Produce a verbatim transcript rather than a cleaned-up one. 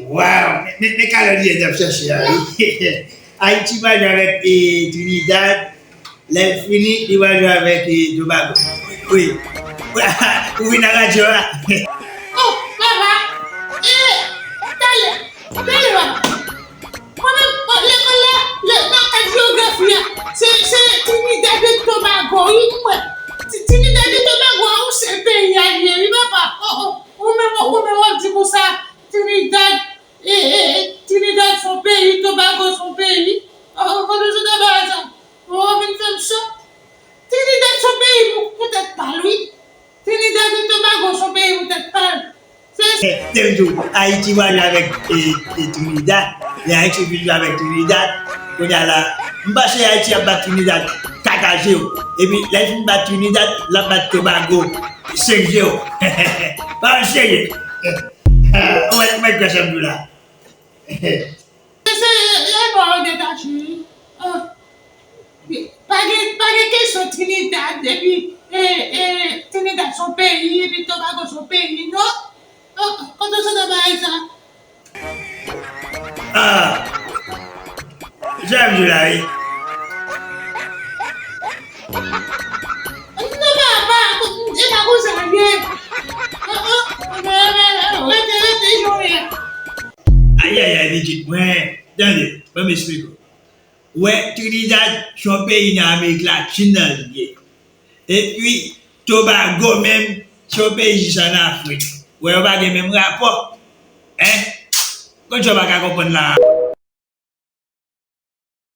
Waw, men, men, men kalòt li ye n ap chèche a, wi. Ayiti va jwe avèk, e, Trinidad. Lè l fini, li va jwe avèk, e, Tobago. Wi. Ou vin nan radyo a? Oh, papa. E, talè. Talè, papa. Mwen menm, lekòl la, le, nan kad jewografi a, se, se Trinidad e Tobago, wi, mwen. Ti, Trinidad e Tobago a, yon sèl peyi a li ye, wi, papa. Oh, oh, ou menm, ou menm, w ap di konsa, Trinidad, e, e, e, Trinidad se yon peyi, Tobago se yon peyi. Oh, oh, kote w sot nan bagay sa? Oh, vin fè m cho. Trinidad se yon peyi pou, pou tèt pa l, wi. Trinidad e Tobago se yon peyi pou tèt pa l. Se, se m di w, Ayiti va jwe avèk, e, e, Trinidad. Lè Ayiti vin jwe avèk Trinidad, kounye a la, m panse Ayiti ap bat Trinidad kat a zewo. Epi, lè l fin bat Trinidad, l ap bat Tobago senk zewo. Pa serye. Ou wè, ou wè kras ap di w la. Se, se, e, e nwa yo detache, wi. Ah. Pa gen, pa gen kesyon Trinidad, epi, e, e, Trinidad se yon peyi, epi Tobago se yon peyi, non? Ah, kote w sot nan bagay sa? Ah. Jan m di w la, wi. Non, pa, pa, e pa konsa l ye. Ah, ah, rete, rete, jan w ye. Ayayay, pitit mwen. Tande, ban m esplike w. Ou wè, Trinidad se yon peyi nan Amerik Latin nan li ye. Epi, Tobago menm, se yon peyi jis ann Afrik. Ou wè, yo pa gen menm rapò. Hein? Konn sa w pa ka konprann la.